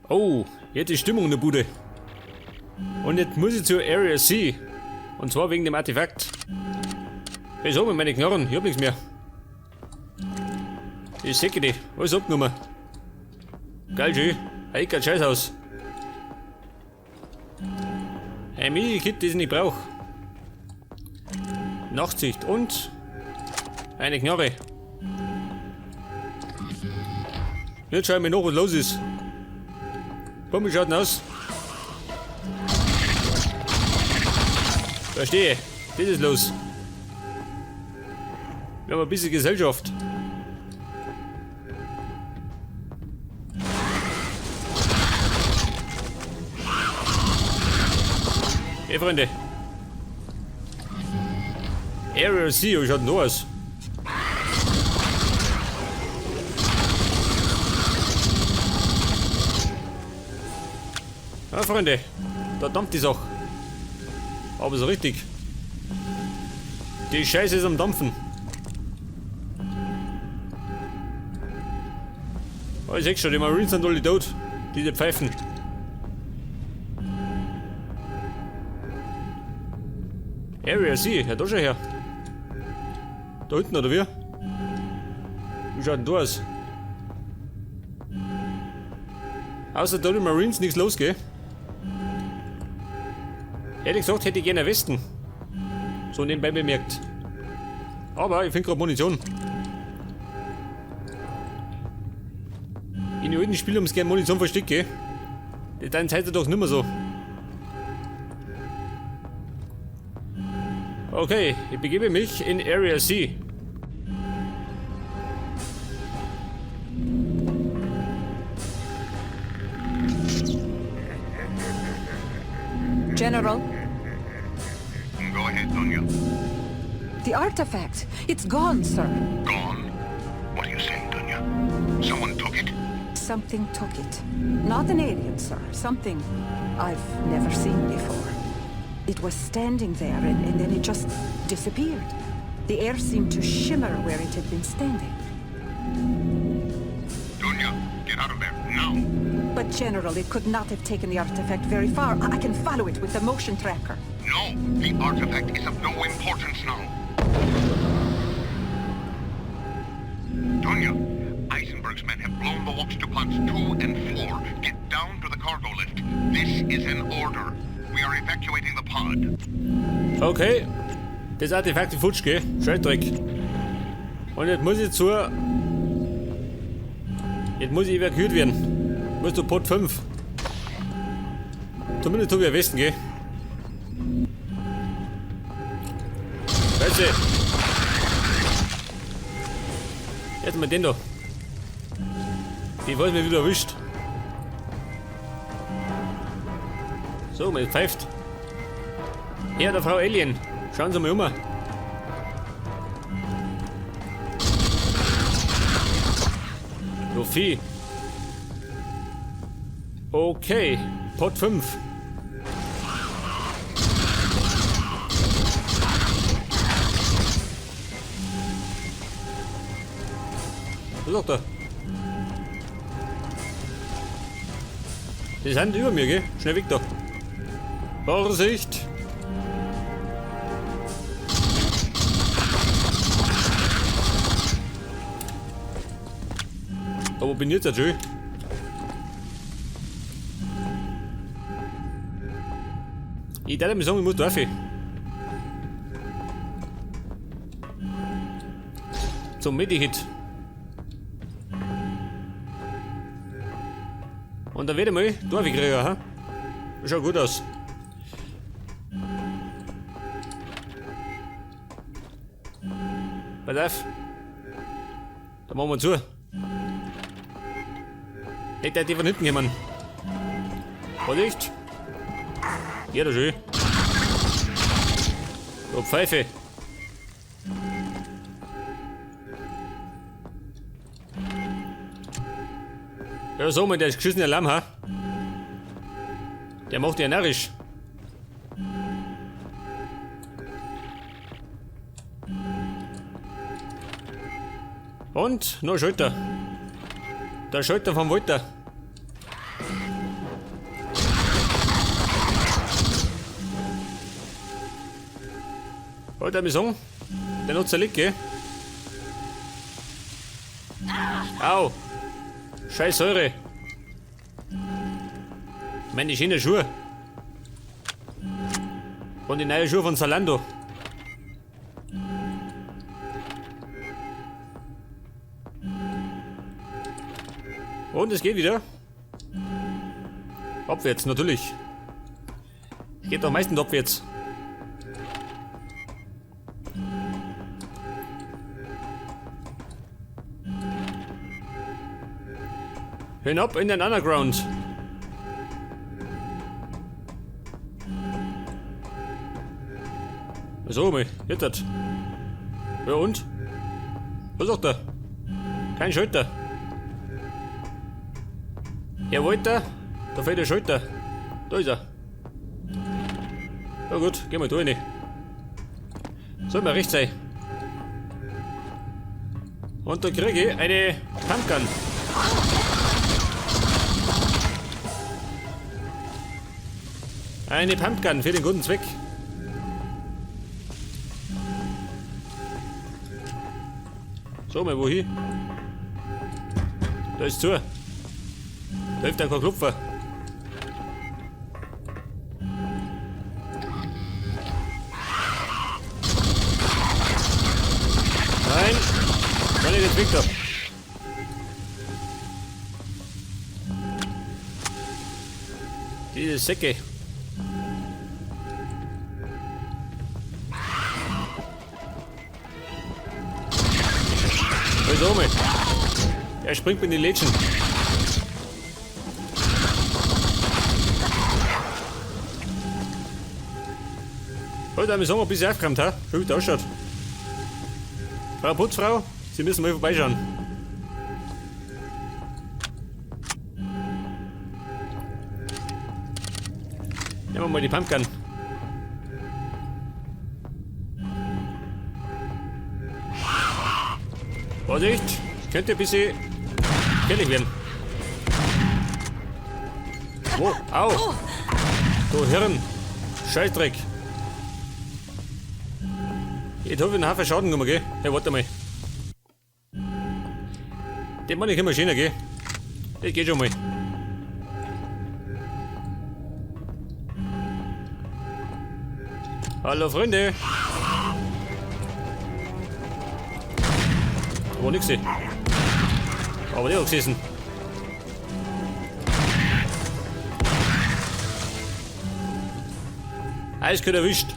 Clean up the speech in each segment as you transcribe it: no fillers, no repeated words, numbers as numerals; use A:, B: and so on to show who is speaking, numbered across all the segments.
A: Oh, jetzt ist Stimmung in der Bude. Und jetzt muss ich zur Area C. Und zwar wegen dem Artefakt. Wieso mit meinen Knarren? Ich hab nichts mehr. Ich sehe die. Alles abgenommen. Geil, schön. Hey, kein Scheißhaus. Ein Mini-Kit, das ich nicht brauche. Nachtsicht und eine Knarre. Jetzt schau ich mir noch, was los ist. Komm, wie schaut denn aus? Verstehe. Das ist los. Wir haben ein bisschen Gesellschaft. Hey Freunde. Area C, wie schaut denn da aus? Ja, Freunde, da dampft die Sache. Aber so richtig. Die Scheiße ist am Dampfen. Oh, ich seh schon, die Marines sind alle tot. Diese Pfeifen. Area C, ja da schon her. Da hinten, oder wie? Wie schaut denn da aus? Außer da die Marines nichts los, gell? Ehrlich gesagt hätte ich gerne Westen. So nebenbei bemerkt. Aber ich finde gerade Munition. In den alten Spielen haben sie gerne Munition versteckt, gell? Das ist heute doch nicht mehr so. Okay, ich begebe mich in Area C.
B: General,
C: Go ahead, Dunya.
B: the artifact. It's gone, sir.
C: Gone? What are you saying, Dunya? Someone took it?
B: Something took it. Not an alien, sir. Something I've never seen before. It was standing there and then it just disappeared. The air seemed to shimmer where it had been standing.
C: Dunya, get out of there, now!
B: But, General, it could not have taken the artifact very far. I can follow it with the motion tracker.
C: No! The artifact is of no importance now. Dunya, Eisenberg's men have blown the locks to pods 2 and 4. Get down to the cargo lift. This is an order. We are evacuating the pod.
A: Okay. Das Artefakt ist futsch, gell? Scheißdreck. Und jetzt muss ich zur... Jetzt muss ich evakuiert werden. Muss zu Pod 5. Zumindest habe ich ein Westen, gell? Scheiße. Jetzt mal den da. Die wollen mir wieder erwischt. So, man pfeift. Herr der Frau Alien, schauen Sie mal um. So Vieh. Okay, Pod 5. Was sagt er? Die sind über mir, gell? Schnell weg da. Vorsicht! Aber wo bin ich jetzt schon? Ich darf mir sagen, ich muss da rauf. Zum Medihit. Und dann werde ich mal Dorf kriegen, ha? Schaut gut aus. Pass auf. Da machen wir zu. Nicht, dass die von hinten kommen. Vorsicht. Ja, das schön. So, Pfeife. Ja, so, man, der ist geschissen Alarm, ha? Der macht ja narrisch. Und noch Schalter. Der Schalter vom Walter. Wollte ich sagen, der noch zerlegt, gell? Au! Scheiß Säure! Meine schönen Schuhe! Und die neue Schuhe von Zalando. Und es geht wieder. Abwärts, natürlich. Es geht doch meistens abwärts. Hinab in den Underground. So, mei, jetzt das. Ja und? Was sagt er? Kein Schalter. Herr Walter, da fehlt der Schalter. Da ist er. Na gut, gehen wir da rein. Soll mir recht sein. Und da kriege ich eine Pumpgun. Eine Pumpgun für den guten Zweck. So, mal wohin? Da ist zu. Da hilft auch kein Klopfer. Nein! Kann ich jetzt weg da? Diese Säcke. Also, mal. Er springt mit den Lädchen. Heute haben wir Sommer ein bisschen aufgeräumt, ha? Schön, wie das ausschaut. Frau Putzfrau, Sie müssen mal vorbeischauen. Nehmen wir mal die Pumpgun. Vorsicht, könnte ein bisschen gefährlich werden. Wo? Au! Du Hirn! Scheißdreck! Jetzt hab ich einen Haufen Schaden genommen, gell? Hey, warte mal. Den mach ich immer schöner, gell? Das geht schon mal. Hallo Freunde! Da war nix. Aber der hat gesessen. Eiskalt erwischt.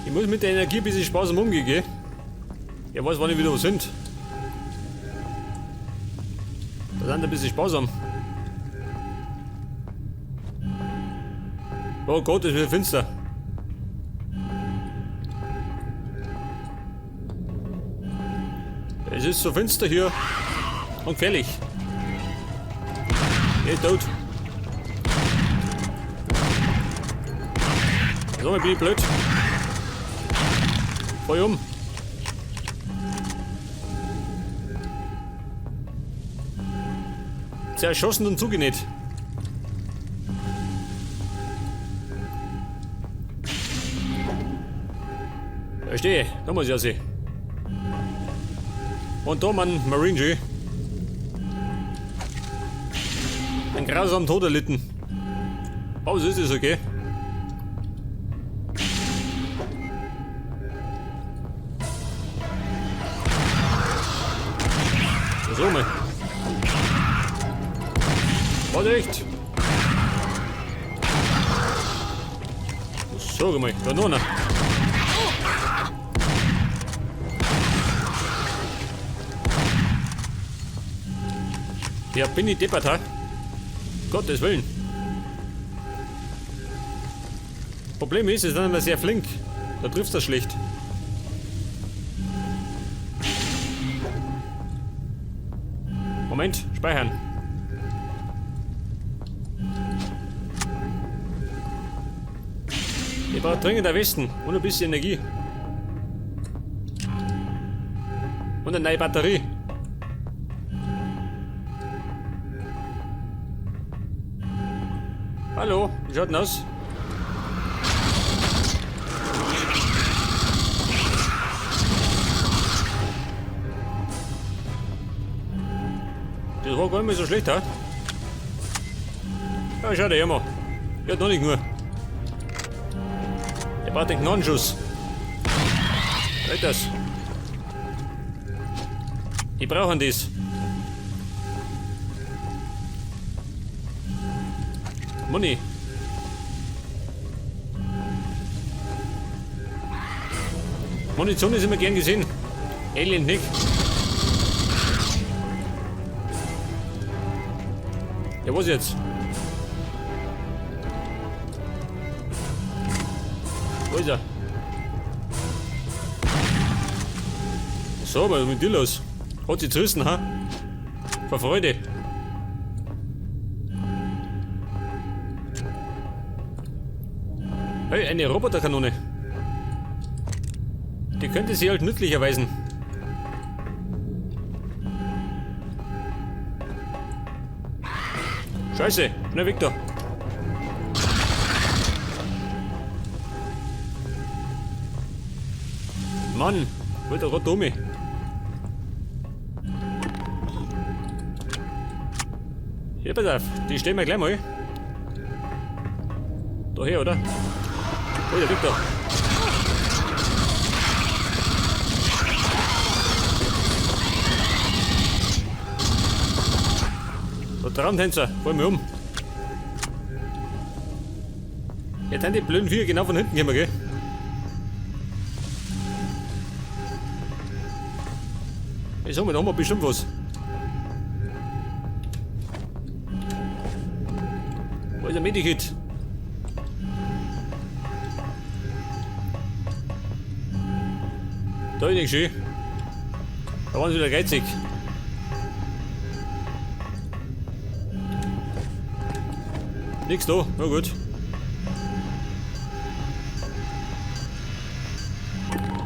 A: Ich muss mit der Energie ein bisschen sparsam umgehen, gell? Ich weiß, wann ich wieder was sind. Da sind ein bisschen sparsam. Oh Gott, es wird finster. Es ist so finster hier. Und gefährlich. Er ist tot. So, bin ich blöd. Voll um. Zerschossen und zugenäht. Verstehe, da muss ich ja sehen. Und da man Marine G. Einen grausamen Tod erlitten. Aber so ist es okay. So mal. Vorsicht! So mal, da noch einer. Ja, bin ich deppert, ha? Gottes Willen. Problem ist, es ist dann immer sehr flink. Da trifft das schlecht. Moment, speichern. Ich brauche dringend ein Westen und ein bisschen Energie. Und eine neue Batterie. Hallo, wie schaut denn aus? Das war gar nicht mehr so schlecht, ha? Ja, schau dir mal. Ja, noch nicht nur. Der braucht den Gnadenschuss. Geht das? Die brauchen das. Money. Munition ist immer gern gesehen. Alien nicht. Ja, was jetzt? Wo ist er? So, was ist mit dir los? Hat sich zerrissen, ha? Vor Freude. Hey, eine Roboterkanone. Die könnte sich halt nützlich erweisen. Scheiße, schnell weg da. Mann, wird der grad dumme. Hier, pass auf, die stellen wir gleich mal. Da her, oder? Wo ist der Victor? Da Traumtänzer, fall mir um. Jetzt sind die blöden Viecher genau von hinten gekommen, gell? Ich sag mal, da haben wir bestimmt was. Wo ist der Medikit? Da ist nicht schön. Da waren sie wieder geizig. Nix da, na gut.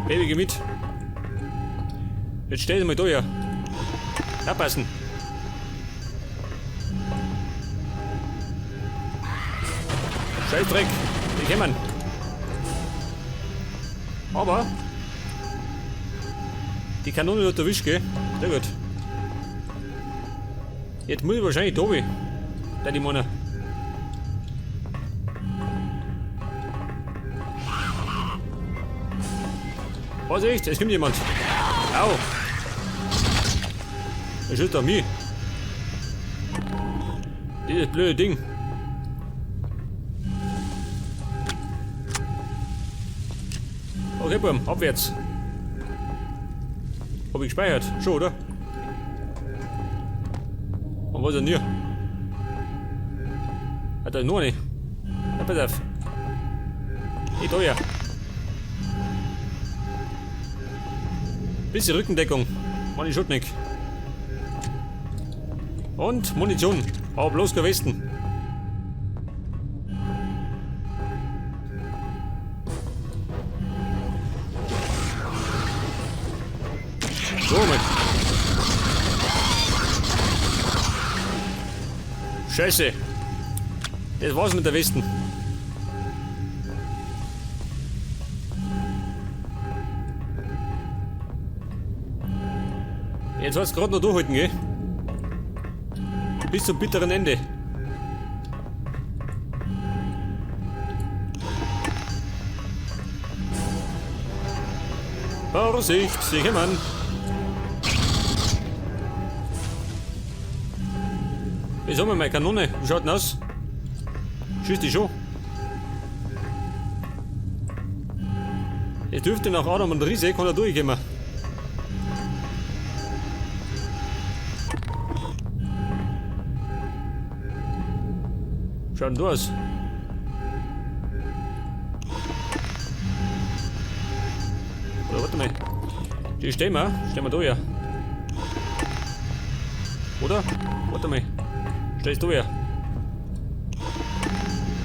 A: Baby, geh mit. Jetzt stell dich mal da her. Abpassen. Scheißdreck, die kommen. Aber die Kanone hat erwischt, gell? Sehr gut. Jetzt muss ich wahrscheinlich da runter. Da die Männer. Vorsicht, es kommt jemand. Au! Er schießt auf mich. Dieses blöde Ding. Okay, Burm, abwärts. Hab ich gespeichert? Schon, oder? Und was ist denn hier? Hat er noch nicht? Na, pass auf. Nicht teuer. Bisschen Rückendeckung. Mann, ich nicht. Und Munition. Aber bloß kein Westen. So, Mann. Scheiße. Das war's mit der Westen. Jetzt war's grad noch durchhalten, gell? Bis zum bitteren Ende. Vorsicht, sicher Mann. Jetzt haben wir meine Kanone. Wie schaut denn aus? Schießt die schon? Es dürfte nach Adam und Riese keiner durchkommen. Schaut denn du aus? Oder warte mal. Die stehen wir. Stehen wir da her. Oder? Warte mal. Stellst du her.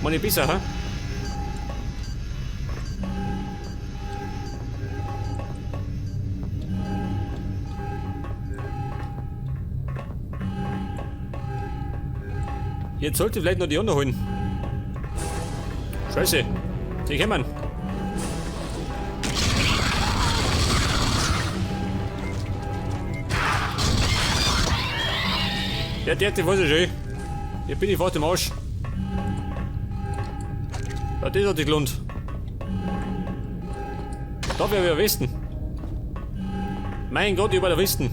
A: Meine besser, ha? Jetzt sollte ich vielleicht noch die anderen holen. Scheiße. Die kommen. Ja, der, der weiß ich schon. Hier bin ich fast im Arsch. Ja, das hat sich gelohnt. Da wäre wir Westen. Mein Gott, über der Westen.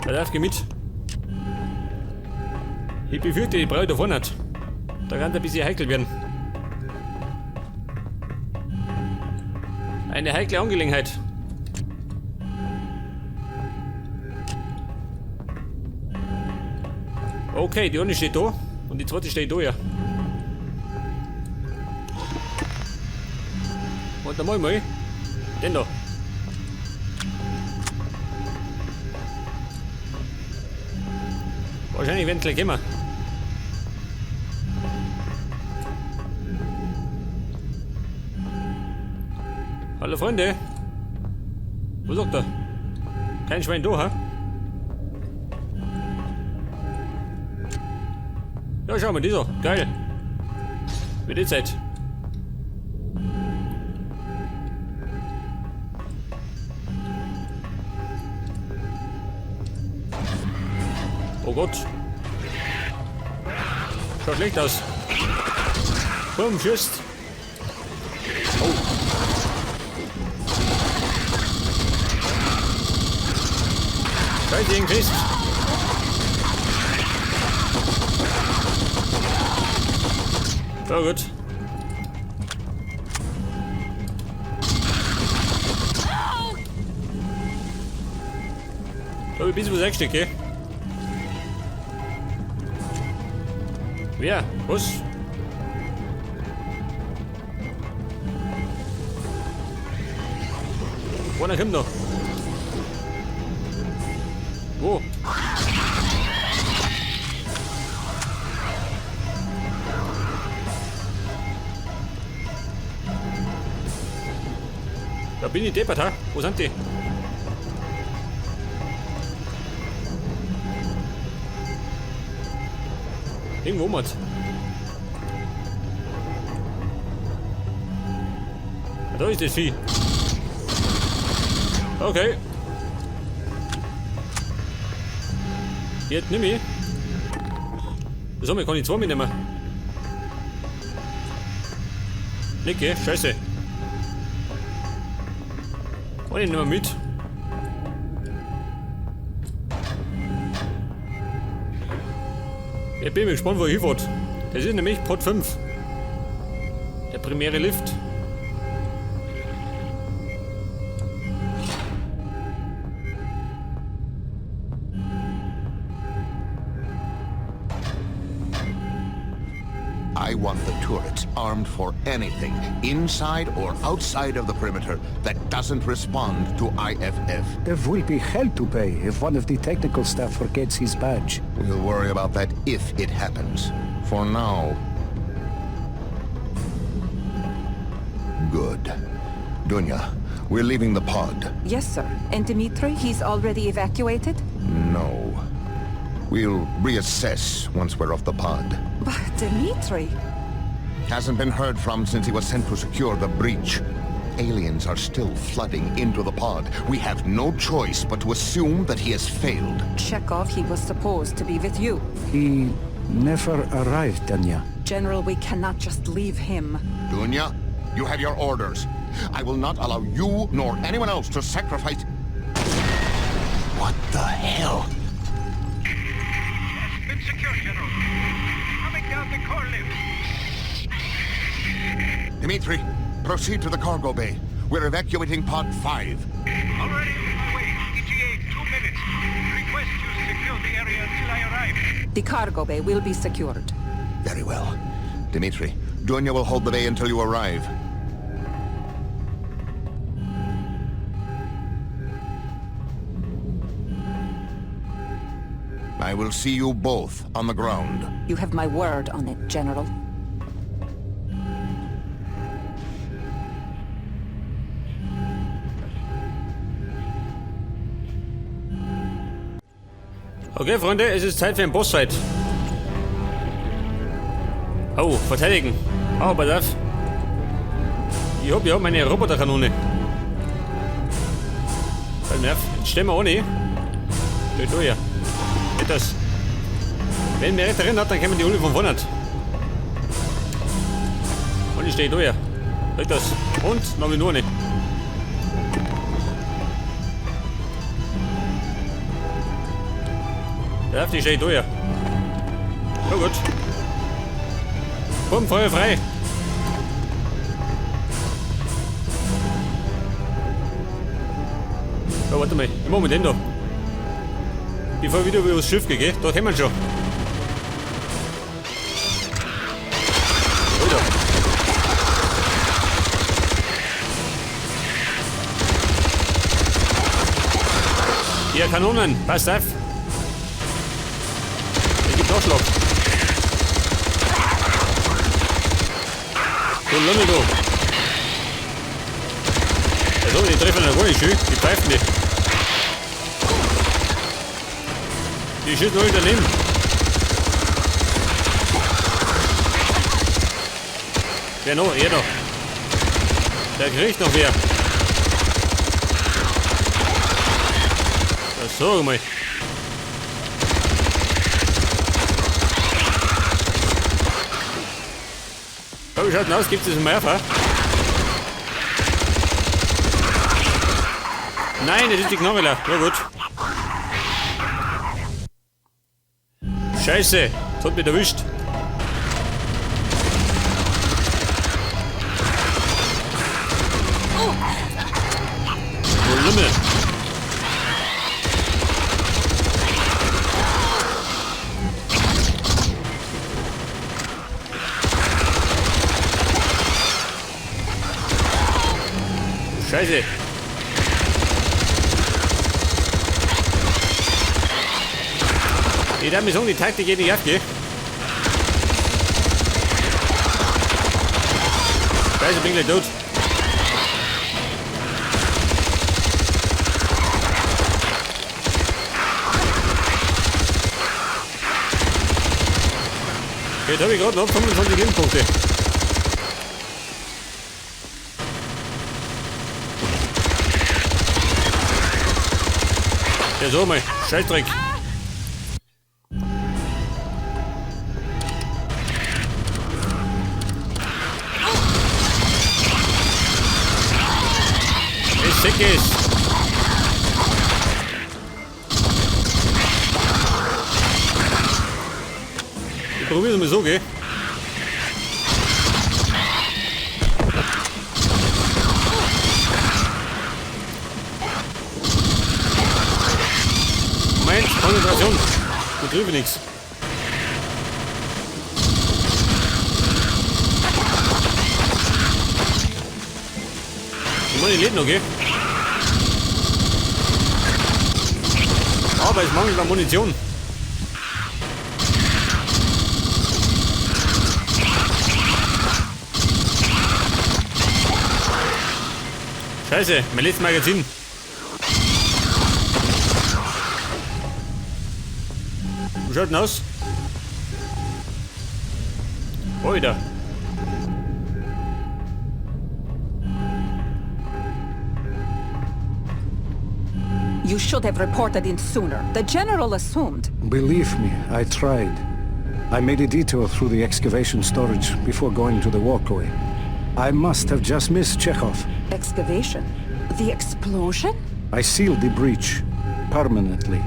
A: Da darf ich mit. Ich befürchte, ich brauche davon nicht. Da kann es ein bisschen heikel werden. Eine heikle Angelegenheit. Okay, die eine steht da und die zweite steht da, ja. Und dann mach ich mal den da. Wahrscheinlich werden sie gleich kommen. Hallo Freunde. Wo sagt er? Kein Schwein da, ha? Ja, schau mal, dieser. Geil. Wie die Zeit. Oh Gott. Schaut schlecht aus. Bumm, schießt. Oh. Scheiße, ihn kriegst. Ja, gut. Da hab ich ein bisschen was eingesteckt, gell? Wer? Was? Einer kommt noch. Wo? Da bin ich deppert, ha? Wo sind die? Irgendwo mal. Da ist das Vieh. Okay. Jetzt nimm ich. Das haben wir, kann ich zwei mitnehmen. Nicht, gell? Scheiße. Kann ich nicht mehr mit. Ich bin gespannt, wo ich hinfahrt. Das ist nämlich Pod 5. Der primäre Lift.
C: I want the turrets armed for anything, inside or outside of the perimeter, that doesn't respond to IFF.
D: There will be hell to pay if one of the technical staff forgets his badge.
C: We'll worry about that if it happens. For now. Good. Dunya, we're leaving the pod.
B: Yes, sir. And Dmitri, he's already evacuated?
C: No. We'll reassess once we're off the pod.
B: But Dmitri...
C: Hasn't been heard from since he was sent to secure the breach. Aliens are still flooding into the pod. We have no choice but to assume that he has failed.
B: Chekov, he was supposed to be with you.
D: He never arrived, Dunya.
B: General, we cannot just leave him.
C: Dunya, you have your orders. I will not allow you nor anyone else to sacrifice... What the hell?
E: Been secured, General. Coming down the core lift.
C: Dmitri, proceed to the cargo bay. We're evacuating Pod 5.
E: Already on my way. ETA 2 minutes. Request you secure the area until I arrive.
B: The cargo bay will be secured.
C: Very well. Dmitri, Dunya will hold the bay until you arrive. I will see you both on the ground.
B: You have my word on it, General.
A: Okay, Freunde, es ist Zeit für einen Bossfight. Oh, verteidigen. Oh, pass auf. Ich hab ja meine Roboterkanone. Pass auf, jetzt stehen wir ohne. Da, da, ja. Geht das. Wenn mir recht erinnert, dann kommen die alle von vorne. Und ich stehe da, ja. Geht das. Und noch nur eine. Ja, die steht da, ja. Na gut. Komm, Feuer frei. Ja, warte mal. Ich mach mit dem da. Bevor ich wieder über das Schiff gehe, gell? Da kommen wir schon. Alter. Ja, Kanonen, passt auf. Es gibt Nachschlag. Du Lummel, du. Also, die treffen ja gar nicht schön. Die pfeifen die. Die schießen alle daneben. Wer noch? Er noch. Der kriegt noch wer. Das sag mal. Wie schaut denn aus? Gibt es das mehrfach? Nein, das ist die Knarre. Ja gut. Scheiße, das hat mich erwischt. Oh, Lummel. Scheiße. Ich darf mir sagen, die Taktik geht nicht auf, gell? Scheiße, ich bin gleich tot. Jetzt habe ich gerade noch 25 Lebenspunkte. Ja, so mal. Scheißdreck. Es sick ist. Ich probier's mal so, gell? Moment, Konzentration. Du triffst nichts. Ich meine, ich lebe noch, gell? Aber es mangelt an Munition. Scheiße, mein letztes Magazin. Wie schaut denn aus? Alter.
B: You should have reported in sooner. The general assumed.
D: Believe me, I tried. I made a detour through the excavation storage before going to the walkway. I must have just missed Chekov.
B: Excavation? The explosion?
D: I sealed the breach. Permanently.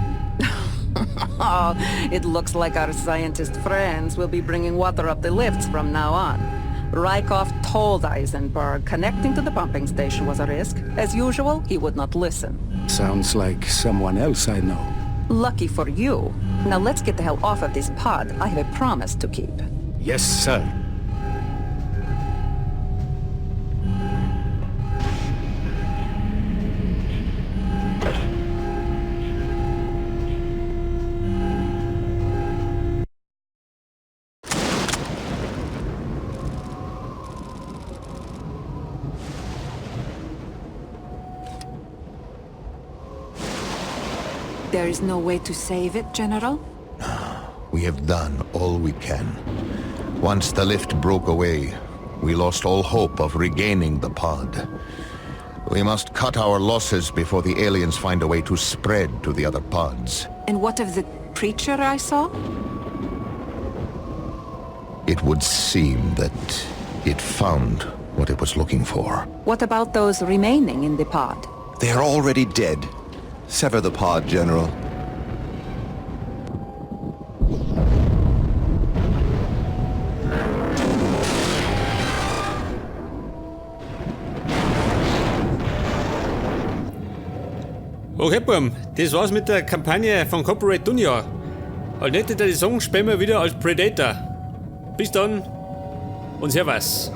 B: Oh, it looks like our scientist friends will be bringing water up the lifts from now on. Raikov told Eisenberg connecting to the pumping station was a risk. As usual, he would not listen.
D: Sounds like someone else I know.
B: Lucky for you. Now let's get the hell off of this pod. I have a promise to keep.
D: Yes, sir.
B: There is no way to save it, General?
C: We have done all we can. Once the lift broke away, we lost all hope of regaining the pod. We must cut our losses before the aliens find a way to spread to the other pods.
B: And what of the creature I saw?
C: It would seem that it found what it was looking for.
B: What about those remaining in the pod?
F: They are already dead. Sever the pod, General.
A: Okay, Burm, das war's mit der Kampagne von Corporate Dunja. Als Nächstes, da die Song spielen wir wieder als Predator. Bis dann und Servus.